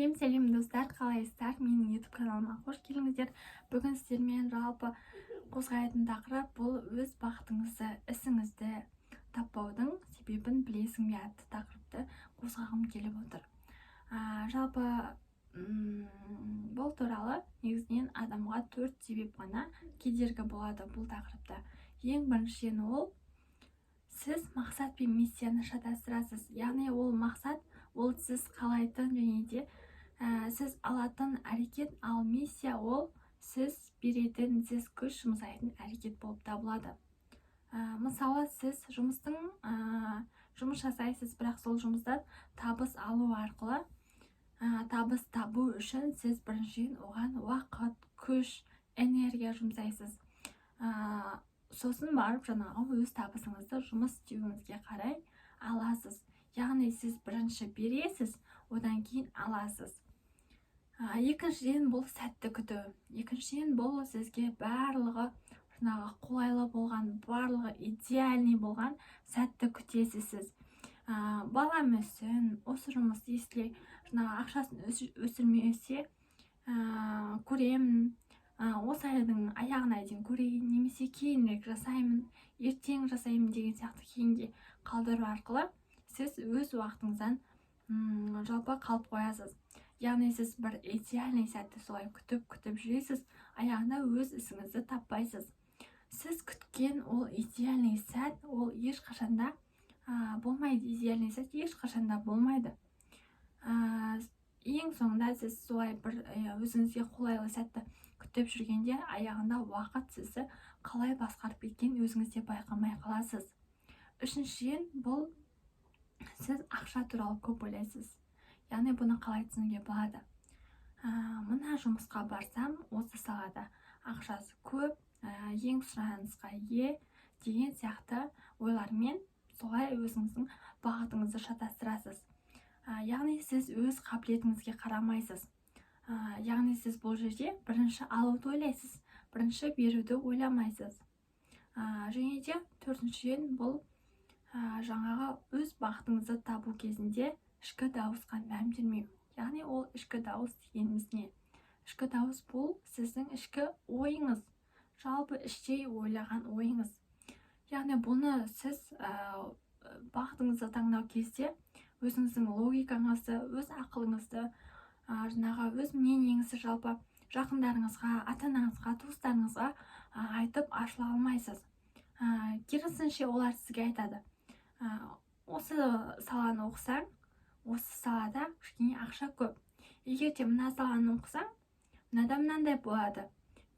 Сәлем, сәлем, достар! Қалайсыздар? Менің YouTube каналыма қош келдіңіздер! Бүгін сіздермен жалпы қозғайтын тақырып бұл «Өз бақытыңызды, ісіңізді таппаудың себебін білесің бе?» атты тақырыпты қозғағым келіп отыр. Жалпы, бұл туралы негізінен адамға төрт себеп қана кедергі болады бұл тақырыпта. Ең біріншіден, ол сіз мақсат пен миссияны шатастырасыз. Яғни ол мақсат — ол сіз қалайтын және де сіз алатын әрекет, ал миссия — ол сіз беретін, сіз күш жұмсайтын әрекет болып табылады. Мысалы, сіз жұмыс жасайсыз, бірақ сол жұмыстан табыс алу арқылы, табыс табу үшін сіз біріншіден оған уақыт, күш, энергия жұмсайсыз. Сосын барып жаңағы өз табысыңызды жұмыс істеуіңізге қарай аласыз. Яғни сіз бірінші бересіз, одан кейін аласыз. Екіншіден, бұл сәтті күту. Екіншіден, бұл сізге барлығы жаңағы қолайлы болған, барлығы идеальный болған сәтті күтесіз сіз. Балам өссін, осы жұмыс, если жаңағы ақшасын өсірмесе, көремін, осы айдың аяғына дейін көрейін немесе кейінірек жасаймын, ертең жасаймын деген сияқты кейінге қалдыру арқылы сіз өз уақытыңыздан жалпы қалып қоясыз. Яғни сіз бір идеальный сәтті солай күтіп күтіп жүресіз, аяғында өз ісіңізді таппайсыз. Сіз күткен ол идеальный сәт, ол ешқашанда болмайды. Идеальный сәт ешқашанда болмайды. Ең соңында сіз солай бір өзіңізге қолайлы сәтті күтіп жүргенде, аяғында уақыт сізді қалай басқарып кеткенін өзіңіз де байқамай қаласыз. Үшіншіден, бұл сіз ақша туралы көп ойлайсыз. Яғни бұны қалай түсінуге болады? Мына жұмысқа барсам, осы салада ақшасы көп, ең сұранысқа ие деген сияқты ойлармен солай өзіңіздің бағытыңызды шатастырасыз. Яғни сіз өз қабілетіңізге қарамайсыз. Яғни сіз бұл жерде бірінші алуды ойлайсыз, бірінші беруді ойламайсыз. Және де төртіншіден, бұл жаңағы өз бағытыңызды табу кезінде ішкі дауысқа мән бермеу. Яғни ол ішкі дауыс дегеніміз не? Ішкі дауыс — бұл сіздің ішкі ойыңыз, жалпы іштей ойлаған ойыңыз. Яғни бұны сіз бағытыңызды таңдау кезде өзіңіздің логикаңызды, өз ақылыңызды, жаңағы өз мнениеңізді жалпы жақындарыңызға, ата анаңызға, туыстарыңызға айтып ашыла алмайсыз. Керісінше, олар сізге айтады: «Осы саланы оқысаң, осы салада кішкене ақша көп, егер де мына саланы оқысаң, мынада мынандай болады»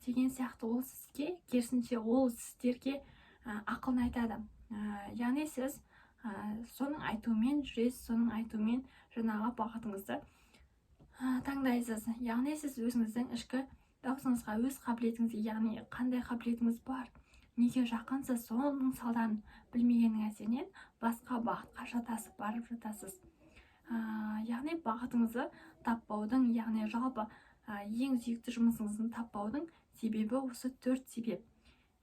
деген сияқты. Ол сізге керісінше, ол сіздерге ақылын айтады. Яғни сіз соның айтуымен жүресіз, соның айтуымен жаңағы бағытыңызды таңдайсыз. Яғни сіз өзіңіздің ішкі даусыңызға, өз қабілетіңізге, яғни қандай қабілетіңіз бар, неге жақынсыз, соның салдарын білмегеннің әсерінен басқа бағытқа шатасып барып жатасыз. Яғни бағытыңызды таппаудың, яғни жалпы ең сүйікті жұмысыңыздың таппаудың себебі осы төрт себеп.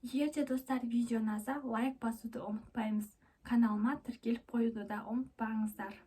Егер де, достар, видео ұнаса, лайк басуды ұмытпаймыз, каналыма тіркеліп қоюды да ұмытпаңыздар.